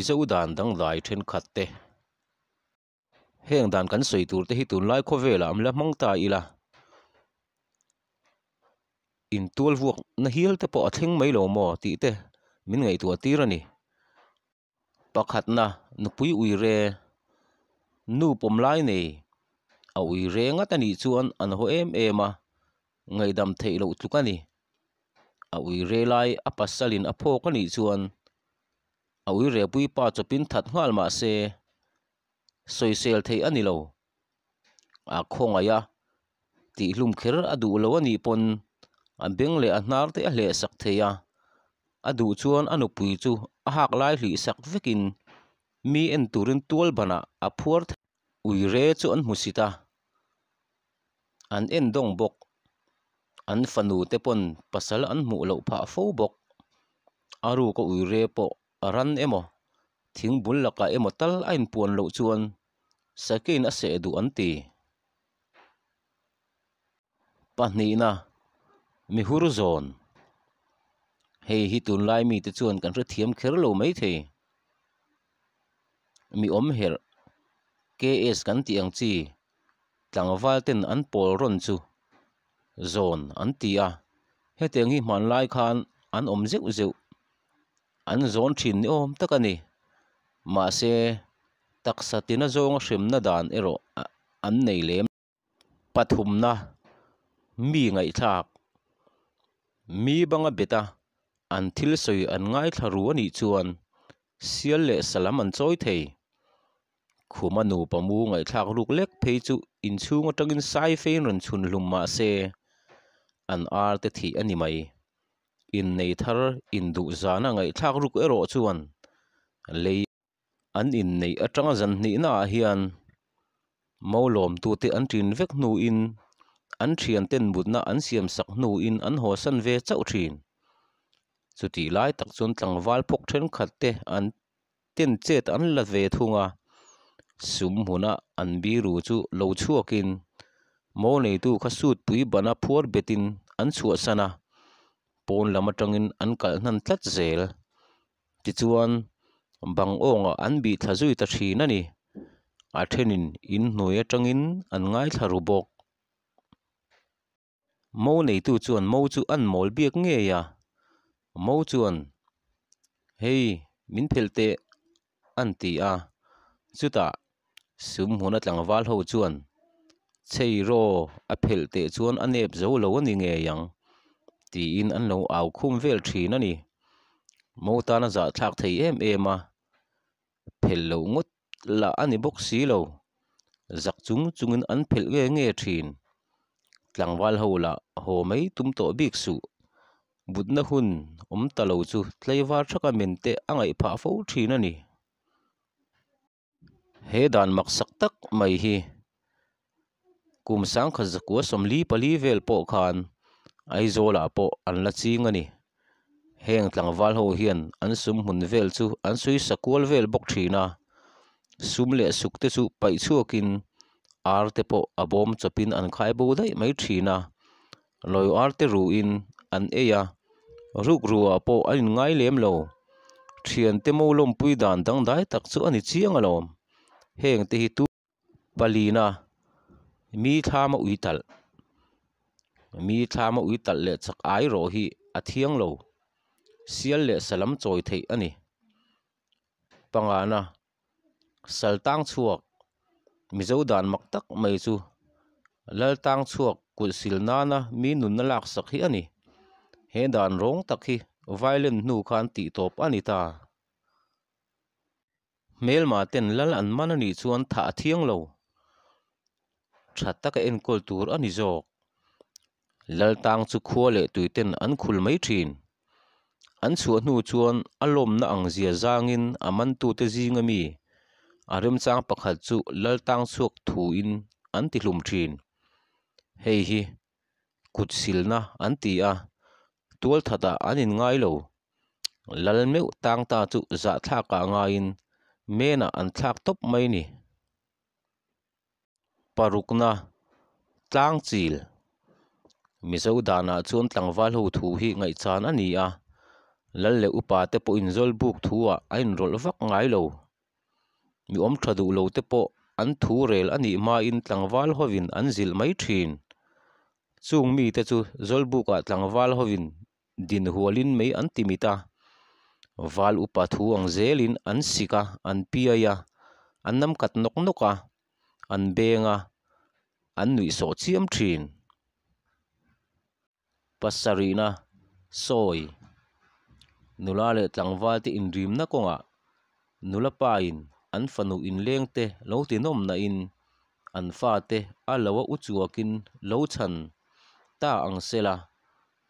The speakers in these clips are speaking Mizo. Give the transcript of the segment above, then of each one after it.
Mizo dan dangdai thenkhat te. Heng dan kan sawi tur te hi tunlai khawvelah an la hmang ta ila. Intual vuak na hial te pawh a thleng mai lo maw tih te min ngaihtuah tir a ni. Pakhatna, nupui uire, nu pawm lai nei a uire ngat a nih chuan an haw em em a, ngaihdam theih loh tluk a ni. A uire lai a pasalin a phawk a nih chuan a uire puipa chawpin that nghal mah se sawisel theih a ni lo. A khawngaih a, tihhlum kher a duh lo a nih pawn a beng leh a hnar te a hleh sak thei a, a duh chuan a nupui chu a hak lai hlih sak vekin mi en turin tual banah a phuar thei. Uire chu an hmu sit a, an en dawng bawk. An fanu te pawn pasal an hmuh loh phah fo bawk. A ruka uire pawh A ran emaw, thing bul lakah emaw tal a inpuan loh chuan sakein a seh duh an ti. Pahnihna, mi hur zawn. Hei hi tunlai mite chuan kan hrethiam kher lo maithei. Mi awm herh, KS kan tih ang chi, tlangval ten an pawl rawn chu zawn an ti a, hetiang hi hmanlai khan an awm zeuh zeuh, an zawn thin ni awm tak a ni. Mahse, taksa tina zawnga hremna dan erawh an nei lem. Pathumna, mi ngaihthlak, mi banga bet a, an thil sawi an ngaithla ru a nih chuan sial leh salam an chawi thei. Khuma nupa mu ngaihthlak ruk lek phei chu inchhung atangin sai fein rawn chhun hlum mah se, an ar te thih a ni mai. Innei thar induh zana ngaihthlak ruk erawh chuan lei an inneih atanga zan hnihna ah hian Maulawmtute an ṭin vek hnuin an ṭhianten mutna an siam sak hnuin an hawsan ve chauh ṭhin. Chutih lai tak chuan tlangval phawk ṭhenkhat te an ten chet an la ve thung a, sum hmuna an biru chu lo chhuakin mo neitu kha suit pui bana phuar betin an chhuahsan a, pawn lam atangin an kalh hnan tlat zel. Tichuan, bang awngah an bih thla zui ta thin a ni. A thenin inhnuai atangin an ngaithla ru bawk. Mo neitu chuan mo chu an mawl biak ngei a, mo chuan, Hei, min phelh teh, an ti a. Chutah, sum hmuna tlangval ho chuan, Chei raw, a phelh teh chuan a nep zo lo a ni ngei ang, tiin an lo au khum vel thin a ni. Mo tan a zahthlak thei em em a, phelh loh ngawt lah a ni bawk si lo, zak chung chungin an phelh nge nge thin. Tlangval ho lah haw mai tum tawh bik suh, butna hun awm ta lo chu tlaivar thaka men te a ngaih phah fo thin a ni. He dan maksak tak mai hi kum sangkhat zakua 44 vel pawh khan Aizawlah pawh an la ching a ni. Heng tlangval ho hian an sum hmun vel chu an sawi sa kual vel bawk thin a, sum leh suk te chu paih chhuakin ar te pawh a bawm chawpin an khai bo daih mai thin a, lawi ar te ruhin an ei a, rukruah pawh an inngai lem lo. Thiante mo lawmpui dan dangdai tak chu a ni chiang alawm. Heng te hi tu. Palina, Mi thlama ui talh. Mi thlama ui talh leh chak ai rawh hi a thiang lo. Sial leh salam chawi theih a ni. Pangana, Sal tang chhuak, Mizo dan mak tak mai chu Lal tang chhuak kulh sil nana mi nunna laksak hi a ni. He dan rawng tak hi violent hnu khan tihtawp a ni ta. Hmelma ten lal an man a nih chuan thah a thiang lo. Tha taka enkawl tur a ni zawk. Lal tang chu khua leh tui ten an khul mai thin. An chhuah hnu chuan a lawmna ang zia zangin a mantute zinga mi a remchang pakhat chu lal tang chhuak thuin an ti hlum thin. Hei hi kut silna an ti a, tualthatah an inngai lo. Lal meuh tang ta chu zahthlakah ngaiin menah an thlak tawp mai ni. Parukna, tlang chil. Mizo danah chuan tlangval ho thu hi ngaihchan a ni a. Lal leh upa te pawhin Zawlbuk thu-ah a inrawlh vak ngai lo. Mi awm tha duh lo te pawh an thu rel a nih hmain tlangval hovin an zilh mai thin. Chung mite chu Zawlbukah tlangval hovin din hualin mei an ti mit a, val upa thu ang zelin an sik a, an piai a, an nam kat nawk nawk a, an beng a, an nuih sawh chiam thin. Pasarihna, Sawi, Nula leh tlangval te inrimna kawngah nula pain an fanu inleng te lo ti nawm nain an fate a lo a u chuakin lo chhan ta ang sela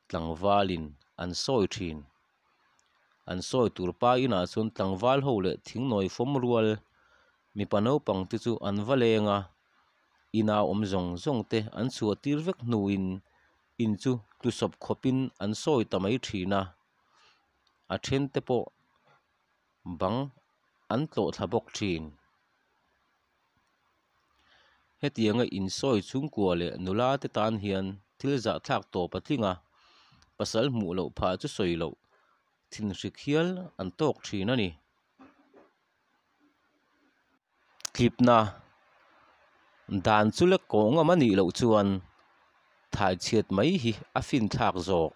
tlangvalin an sawi thin. An sawi tur pa inah chuan tlangval ho leh thingnawi fawm rual mipa naupang te chu an va leng a, ina awm zawng zawng te an chhuah tir vek hnuin in chu tlusawp khawpin an sawi ta mai thin a, a then te pawh bang an tlawh thla bawk thin. Hetianga insawi chhungkua leh nula te tan hian thil zahthlak tawp a tling a, pasal hmuh loh phah chu sawi loh thinhrik hial an tawk thin a ni. Tlipna dan chu lek kawh ngam a nih loh chuan thaichhiat mai hi a finthlak zawk.